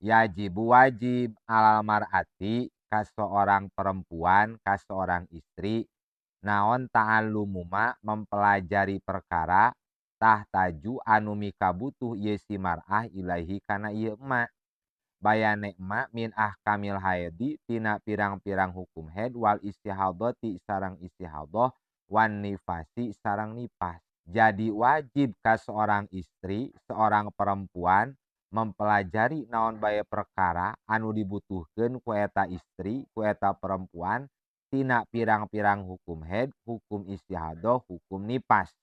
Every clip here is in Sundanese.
Yajibu wajib alal mar'ati ka seorang perempuan, ka seorang istri, naon ta'allumu ma mempelajari perkara tahtaju anu mikabutuh ieu si mar'ah ilaihi kana ieu emak. Bayane emak min ahkamil haidi tina pirang-pirang hukum haid wal istihadhati sareng istihadhah wan nifasi sareng nifas. Jadi wajib ka seorang istri, seorang perempuan mempelajari naon bae perkara anu dibutuhkeun ku eta istri, ku eta perempuan tina pirang-pirang hukum haid, hukum istihadhah, hukum nifas.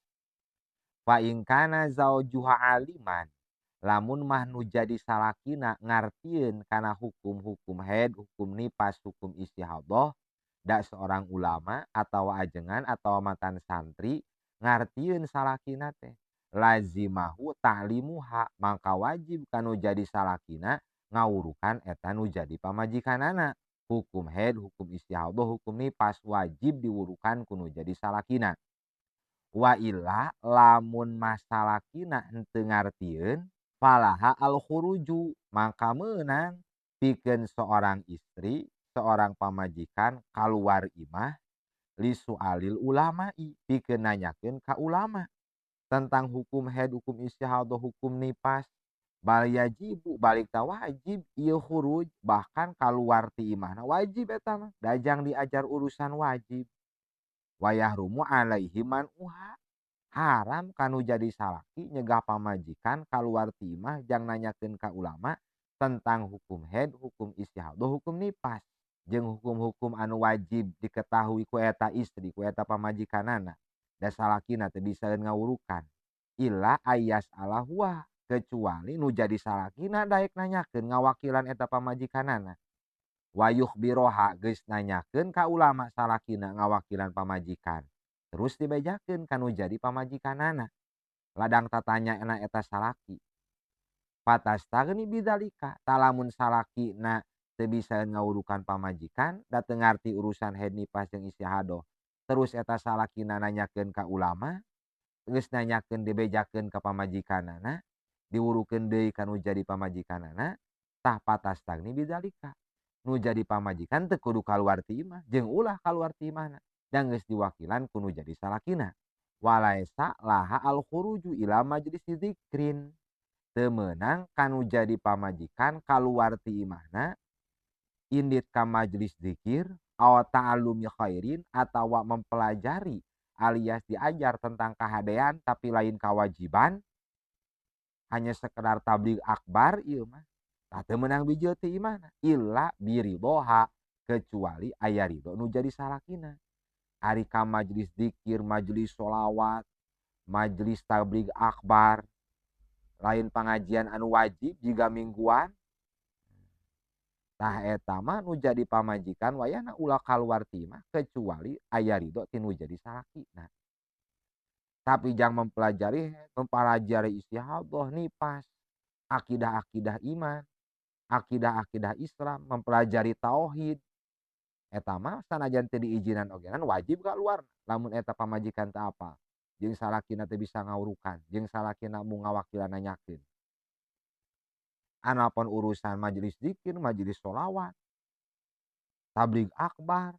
Fa in kana zaujuha aliman, lamun mah nu jadi salakina ngartieun kana hukum-hukum haid, hukum nifas, hukum istihadhah, da seorang ulama atau ajengan atau mantan santri ngartieun salakina teh lazimahu ta'limuha, maka wajib kanu jadi salakina ngawurukan eta nu jadi pamajikanana. Hukum haid, hukum istihadhah, hukum nifas wajib diwurukan ku nu jadi salakina. Wa illa lamun masalakina henteu ngartieun falaha al khuruju, maka meunang pikeun seorang istri, seorang pamajikan kaluar imah li sualil ulama'i, pikeun nanyakeun ka ulama tentang hukum haid, hukum istihadhah, hukum nifas. Bal yajibu balik ta wajib ieu khuruj, bahkan kaluar ti imahna wajib eta mah, dajang diajar urusan wajib. Wa yahrumu alaihi man'uha, haram kanu jadi salaki nyegah pamajikan kaluar ti imah jang nanyakeun ka ulama tentang hukum haid, hukum istihadhah, hukum nifas, jeung hukum-hukum anu wajib diketahui ku eta istri, ku eta pamajikanana. Da salakina teu bisa ngawurukan illa ayas alahwa, kecuali nu jadi salakina daek nanyakeun ngawakilan eta pamajikanana. Wa yukhbiroha geus nanyakeun ka ulama salakina ngawakilan pamajikan, terus dibejakeun ka nu jadi pamajikanana. Ladang tatanya na eta salaki patastagni bidzalika, talamun salakina teu bisa ngawurukan pamajikan da teu ngarti urusan haid nifas jeung istihadhah, terus eta salakina nanyakeun ka ulama, geus nanyakeun dibejakeun ka pamajikanana, diwurukeun deui ka nu jadi pamajikanana, tah patastagni bidzalika. Nu jadi pamajikan teu kudu kaluar ti imah, jeung ulah kaluar ti imahna, da geus diwakilan ku nu jadi salakina. Walaisa laha al khuruju ila majlis dzikrin, teu meunang kanu jadi pamajikan kaluar ti imahna indit ka majlis zikir aw ta'allumi khairin atawa mempelajari alias diajar tentang kahadean tapi lain kewajiban, hanya sekedar tabligh akbar ieu mah tah teu meunang bijil ti imahna illa biridhoha, kecuali aya ridho nu jadi salakina. Ari ka majelis zikir, majelis sholawat, majelis tabligh akbar, lain pengajian anu wajib jiga mingguan, tah eta mah nu jadi pamajikan wayahna ulah kaluar ti imah kecuali aya ridho ti nu jadi salakina. Tapi jangan mempelajari istihadhah, nifas, akidah-akidah iman, akidah-akidah Islam, mempelajari tauhid, eta mah sanajan teu diizinan ogenan wajib kaluar lamun eta pamajikan teu apal, jeung salakina teu bisa ngawurukan, jeung salakina mung ngawakilan nanyakeun. Anapun urusan majelis zikir, majelis sholawat, tabligh akbar,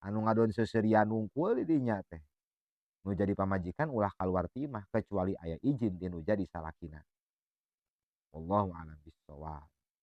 anu ngadon seuseurian wungkul di dinya teh, nu jadi pamajikan ulah kaluar ti imah kecuali aya izin ti nu jadi salakina. Wallahu a'lam bishawab.